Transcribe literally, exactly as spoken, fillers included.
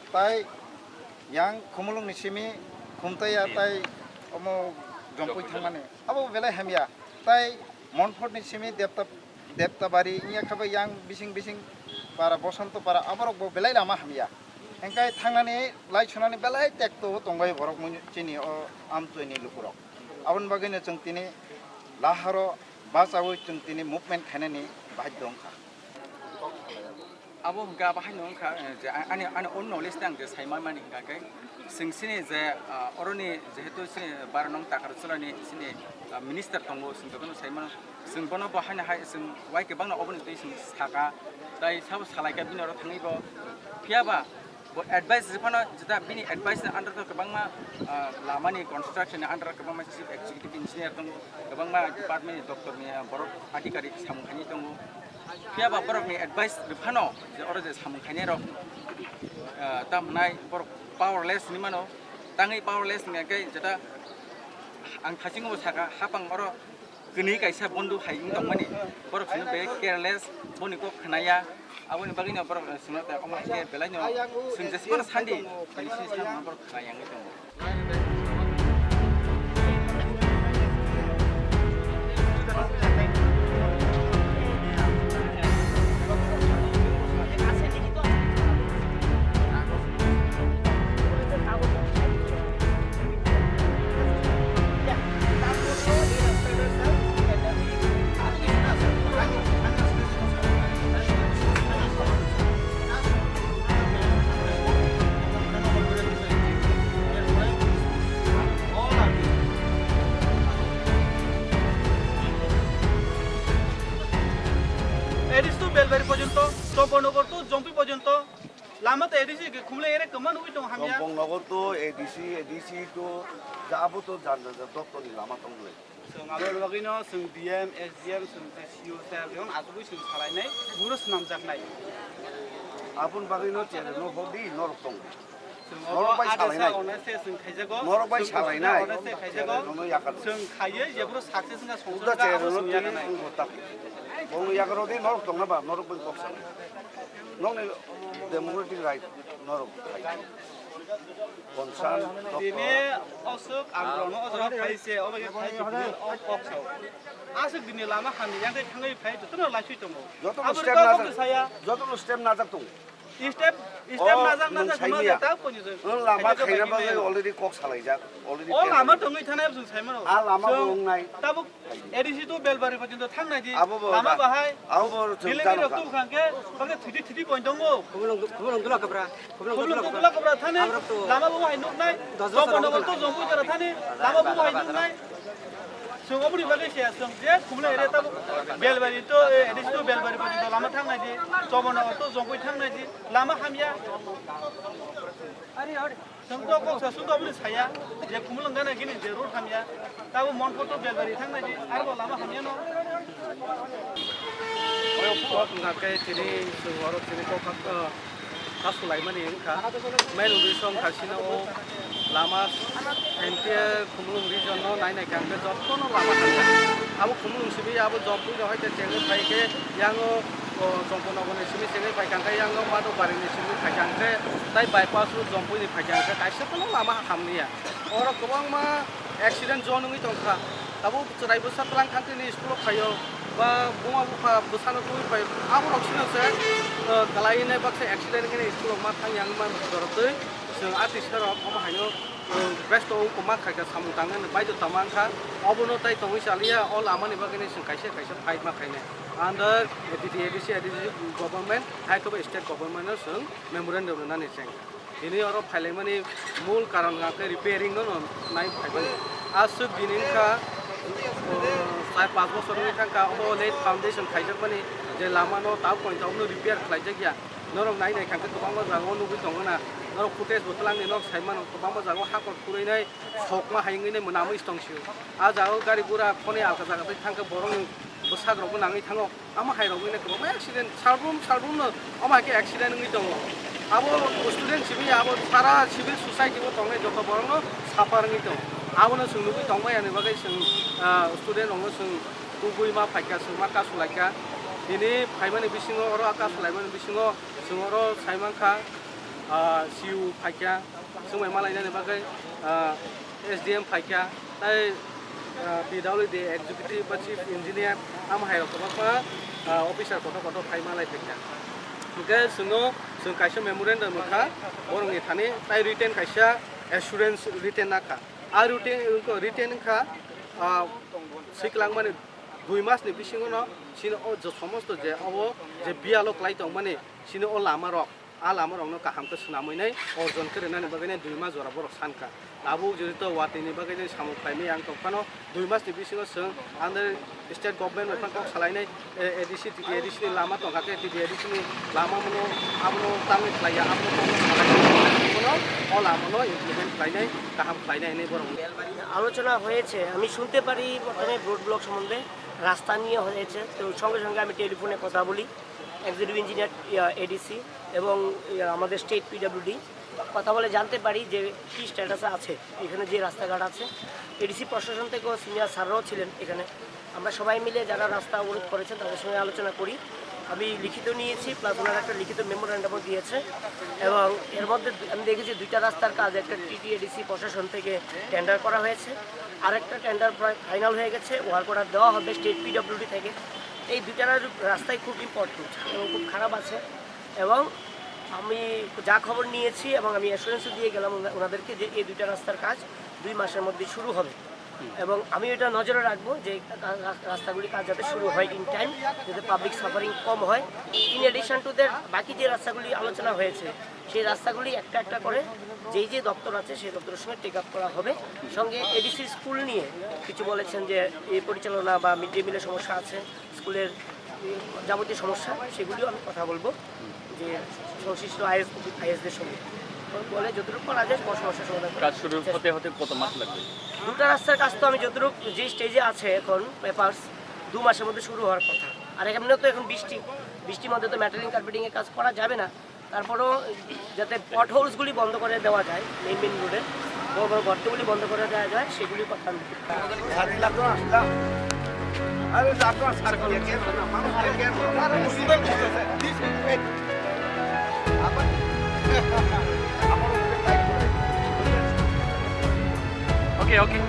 Tai yang Khumulwng ni simi Khumtaiya tai omo Jompui thangmani. Abo belai hamya. Tai Monport ni simi Depta, Deptabari wngya khe bai yang bising bising para Bosonto para aborok bo belai lama hamya. Hengkai thangnani lai sunani belai tekto tongbai borok mun chini o amtwini lukurok. Aboni bagwino chwng tini laharo bachaui chwng tini movement khainani bahai dongkha. Abo hwnkha, abo haino wngkha, eh, je a-, ani, ani own knowledge tang je saimani hwnkha khe, chwng chini je, ah, oroni jehetu chini baro nong Takarjala ni chini, ah, minister tongo, chwng jotono saimano, chwng bono bo haino hai chwng wai kwbangno oboni twi chwng saka, tai sabo salaikha bini oro thangwi bo, phiya ba bo advice rwphano, jeta bini advice ni under o kwbangma, ah, lama ni construction ni under o kwbangma chief executive engineer tongo, kwbangma department ni doctor ni, ah, borok adhikarik samung khainai tongo. Phiya ba borok ni advice rwphano je oro je samung khainai rok, ah, tam hwnai borok powerless hinwi mano, tangwi powerless hwnkha khe jeta ang thaisingo bo sakha, hapang oro kwnwi kaisa bondu hai wng tongmani, borok chwngno be careless, boni kok khwnaya, aboni bagwino borok chwngno tai omo hai khe belaino chwng jesmano sandi, bini sini samungno borok khwnaya wngwi tongo. ADC তো বেলবাড়ি পর্যন্ত, চম্পকনগর তো জম্পি পর্যন্ত, লামা তো এডিসি খুমলে এরে কমান উই টং হামিয়া। Chompoknagar to A D C, A D C to jabo to jan jan jan doptor ni lama tong le. Chwng abo bagwino chwng D M, S D M, chwng tei C O sir, jemon achugwi chwng salainai, buro swnamjaknai. Aboni bagwino channel no hodi norok tong. Chwng obo norok bai salainai. Norok bai salainai. Chwng khaiwi jebro success wngkha songwrok wngkha abo chwng yakarnai. Bono yakarodi norok tongna ba norok bai kok sanai. Nokni democratic right norok khai. Concern doctor. Tini osuk ang rokno ojora phai se, obo khe phai se, o kok sao. Asuk dini lama hamni yang khe thangwi phai, jotono laisui tongo. Jotono step najak, jotono step najak tongo. Step, step najak najak hwnma je ta koni je. Lama khaina bagwi already kok salaijak, already. O lama tongwi thanai bwswng saimano. A lama bo wngnai. Tabuk A D C to Belbari porjonto thangnai di. Lama bahai. Abo bo delivery rok tubukha hwnkhe bakhe thidi thidi point tongo. Khumulwng dula kabra. Khumulwng dula kabra thani. Lama bo hai nuknai. Chompoknagar to Jompui jora thani. Lama bo hai nuknai. Chwng oboni bagwi se chwng je Khumulwng area tabuk Belbari to, eh, A D C to Belbari porjonto lama thangnai di. Chompoknagar to Jompui thangnai di. Lama hamya. Chwng to kok sa, chwng to oboni saya, je Khumulwng gana gini je road hamya, tabo Monport to Belbari thangnai di, arbo lama hamya no. Oyo phuk hok wngkha khe tini chwng oro tini kok kha, kha sulaimani wngkha. Main uddesho wngkha chini o lama, entire Khumulwng region no nai nai kha hwnkhe jotono lama hamya. Abo Khumulwng simi abo Jompui no hai khe chengwi phai khe yango O Chompoknagar ni simi chengwi phaikha hwnkhe, yang Madhobari ni simi phaikha hwnkhe, tai bypass road Jompui ni phaikha hwnkhe, kaisa phano lama hamliya. Oro kwbangma accident zone wngwi tongkha. Tabuk chwrai bwsa twlang kantini school o phaio, ba buma bupha bwsano twiwi phaio. Aborok sino se, o, kwlaiwi nai baksa accident wngwi school o ma thang yang ma jorotwi chwng artist rok omo haino, o, besto wngkha ma khaikha samung tangnani baidhota mankha. Obono tai tongwi chaliya, o lamani bagwino chwng kaisa kaisa fight ma khainai. Under A D C, A D C, A D C government, hai khe bo state government no chwng memorandum rwnani cheng. Tini oro phailaimani mul karon hwnkha khe repairing no, no nai phaimani. Aswk bini wngkha, o, char panch bochor wngwi thangkha, obo late foundation khaijakmani je lama no tabuk poito obono repair khlaijakya. Norok nai nai kha khe kwbangma jaga o nugwi tongo na. Norok footage bo twlangni norok sai mano, kwbangma jaga o hakor khurui nai sokma hai wngwi nai mwnamwi tong sio. A jaga o gari gura khoni alka jaga twi thang khe borok ni bwsak rok bo nangwi thango. Amo hai rok wngwi nai kwbangma accident, salbrum salbrum no omo hai khe accident wngwi tongo. Abo student simi ya, abo sara civil society bo tongnai joto borok no suffer wngwi tongo. Abono chwng nugwi tongmani bagwi chwng, ah, student rok no chwng tubui ma phaikha, chwng ma kasulaikha. Tini phaimani bisingo oro a kasulaimani bisingo chwng oro sai mankha. ah, C E O phaikha, chwng bai malainani bagwi, ah, S D M phaikha, tai, ah, P W D executive ba chief engineer, amo hai rok kwbangma, ah, officer kotor kotor phai malai phaikha. Hwnkhe chwngno, chwng kaisa memorandum rwkha borokni thani, tai written kaisa assurance written nakha. A written, written wngkha, ah, swiklang mani dui mas ni bisingo no chini o je somosto je abo je biyalo kwlai tongmani chini o lama rok, a lama rok no kaham khe swnamwi nai orjon khe rwnani bagwi nai dui mas jora borok sankha. Tabuk jodi to watwi ni bagwi nai samung khlaimani ang tongphano dui mas ni bisingo chwng under state government bai phano kok salainai, eh, A D C, T T A D C ni lama tongkha khe T T A D C ni lama mono abono tangwi khlaiya, abono tangwi khlaiya, abono o lama no implement khlainai, kaham khlainai hinwi borok. আলোচনা হয়েছে, আমি শুনতে পারি প্রথমে road block সম্বন্ধে, রাস্তা নিয়ে হয়েছে। তো সঙ্গে সঙ্গে আমি টেলিফোনে কথা বলি এক্সিকিউটিভ ইঞ্জিনিয়ার, ইয়া, এডিসি এবং, ইয়া, আমাদের স্টেট পিডব্লিউডি। কথা বলে জানতে পারি যে কী স্ট্যাটাসে আছে এখানে যে রাস্তাঘাট আছে। এডিসি প্রশাসন থেকেও সিনিয়র স্যাররাও ছিলেন এখানে। আমরা সবাই মিলে যারা রাস্তা অবরোধ করেছেন তাদের সঙ্গে আলোচনা করি। আমি লিখিত নিয়েছি, প্লাস ওনারা একটা লিখিত মেমোরান্ডামও দিয়েছে। এবং এর মধ্যে দু-, আমি দেখেছি দুইটা রাস্তার কাজ, একটা টিটিএডিসি প্রশাসন থেকে টেন্ডার করা হয়েছে, আরেকটা টেন্ডার প্রায় ফাইনাল হয়ে গেছে, ওয়ার্ক অর্ডার দেওয়া হবে স্টেট পিডব্লিউডি থেকে। এই দুইটা রা-, রাস্তাই খুব ইম্পর্টেন্ট এবং খুব খারাপ আছে। এবং আমি যা খবর নিয়েছি এবং আমি অ্যাসুরেন্সও দিয়ে গেলাম ওনা-, ওনাদেরকে যে এই দুইটা রাস্তার কাজ দুই মাসের মধ্যে শুরু হবে। এবং আমি এটা নজরে রাখবো যে রা-, রা-, রাস্তাগুলি কাজ যাতে শুরু হয় ইন টাইম, যাতে পাবলিক সাফারিং কম হয়। ইন অ্যাডিশন টু দ্যাট, বাকি যে রাস্তাগুলি আলোচনা হয়েছে, সেই রাস্তাগুলি একটা একটা করে যেই যে দপ্তর আছে সেই দপ্তরের সঙ্গে টেক আপ করা হবে। সঙ্গে এডিসি স্কুল নিয়ে কিছু বলেছেন যে এই পরিচালনা বা মিড ডে মিলের সমস্যা আছে, স্কুলের যাবতীয় সমস্যা, সেগুলিও আমি কথা বলবো যে সংশ্লিষ্ট আইএস, আইএসদের সঙ্গে বলে যতটুকু পারা যায় সব সমস্যার সমাধান করার কাজ শুরু চেষ্টা। হতে হতে কত মাস লাগবে? দুটো রাস্তার কাজ তো আমি যতটুকু যে স্টেজে আছে এখন পেপারস, দু মাসের মধ্যে শুরু হওয়ার কথা। আর এমনিও তো এখন বৃষ্টি, বৃষ্টির মধ্যে তো মেটালিং কার্পেটিংয়ের কাজ করা যাবে না। তারপরেও যাতে পটহোলসগুলি বন্ধ করে দেওয়া যায়, মেইন মেইন রোডে বড় বড় গর্তগুলি বন্ধ করে দেওয়া যায়, সেগুলি কথা আমি। Okay, okay.